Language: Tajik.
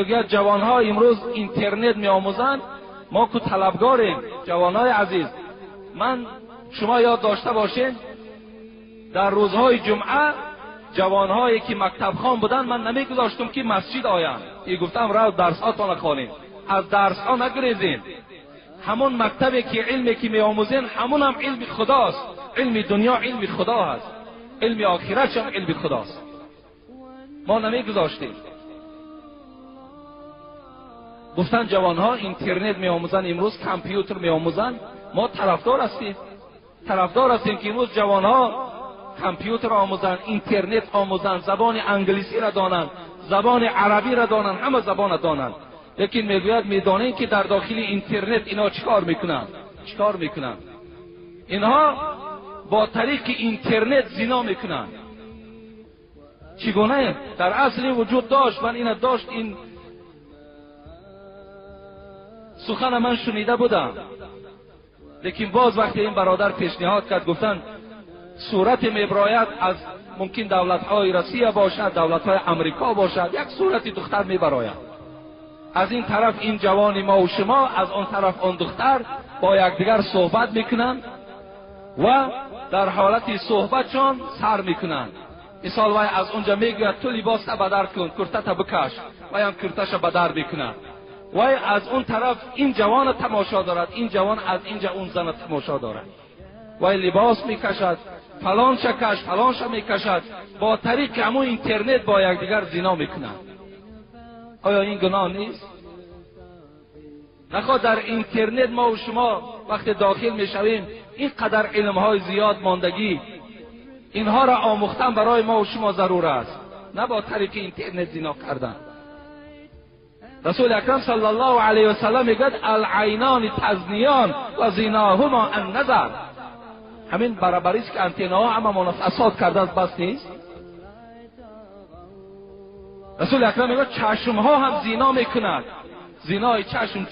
мегӯяд ҷавонҳо имрӯз интернет меомӯзанд, мо ку талабгорем. Ҷавонҳои азиз, ман шумо ёд дошта бошед, дар рӯзҳои ҷумъа ҷавонҳое ки мактабхон буданд, ман намегузоштам ки масҷид оянд. И гуфтам рав дарсҳотонро хонед, аз дарсҳо нагрезем. Ҳамон мактабе ки илме ки меомӯзем, ҳамон ҳам илми худост. Илми дунё илми худо ҳаст, илми охират ҳам илми худост. Мо намегузоштем. Гуфтан ҷавонҳо интернет меомӯзанд, имрӯз компютер меомӯзанд. Мо тарафдор ҳастем, тарафдор ҳастем ки имрӯз ҷавонҳо компютер омӯзанд, интернет омӯзанд, забони англисиро донанд, забони арабиро донанд, ҳама забонро донанд. Лекин мегӯяд медонем ки дар дохили интернет инҳо чӣ кор мекунанд? Чӣ кор мекунанд? Инҳо бо тариқи интернет зино мекунанд. Чӣ гуна? Дар асли вуҷуд дошт, ман ина дошт, ин сухана ман шунида будам. Лекин боз вақте ин бародар пешниҳод кард, гуфтанд сурате мебарояд аз мумкин давлатҳои Россия бошад, давлатҳои Амрико бошад, як сурати духтар мебарояд. Аз ин тараф ин ҷавони мо ва шумо, аз он тараф он духтар бо якдигар суҳбат мекунанд ва дар ҳолати суҳбатшон сар мекунанд. Мисол вай аз онҷа мегӯяд ту либоста бадар кун, куртата бикаш, вай ҳам курташа бадар мекунад. Вай аз он тараф ин ҷавона тамошо дорад, ин ҷавон аз инҷа он зана тамошо дорад. Вай либос мекашад, фалонша каш, фалонша мекашад, бо тариқи ҳамон интернет бо якдигар зино мекунанд. Оё ин гуноҳ нест? Нахоҳ дар интернет мо ва шумо вақте дохил мешавем, ин қадар илмҳои зиёд мондагӣ, инҳоро омӯхтан барои мо ва шумо зарур аст, на бо тариқи интернет зино кардан. Расули акрам саллаллоҳу алайҳи васаллам мегӯяд алайнони тазниён ва зиноҳума анназар. Ҳамин баробарист ки антеннаҳо ҳамамонро фасод кардааст, бас нест? Расули акрам мегӯяд чашмҳо ҳам зино мекунад. Зинои чашм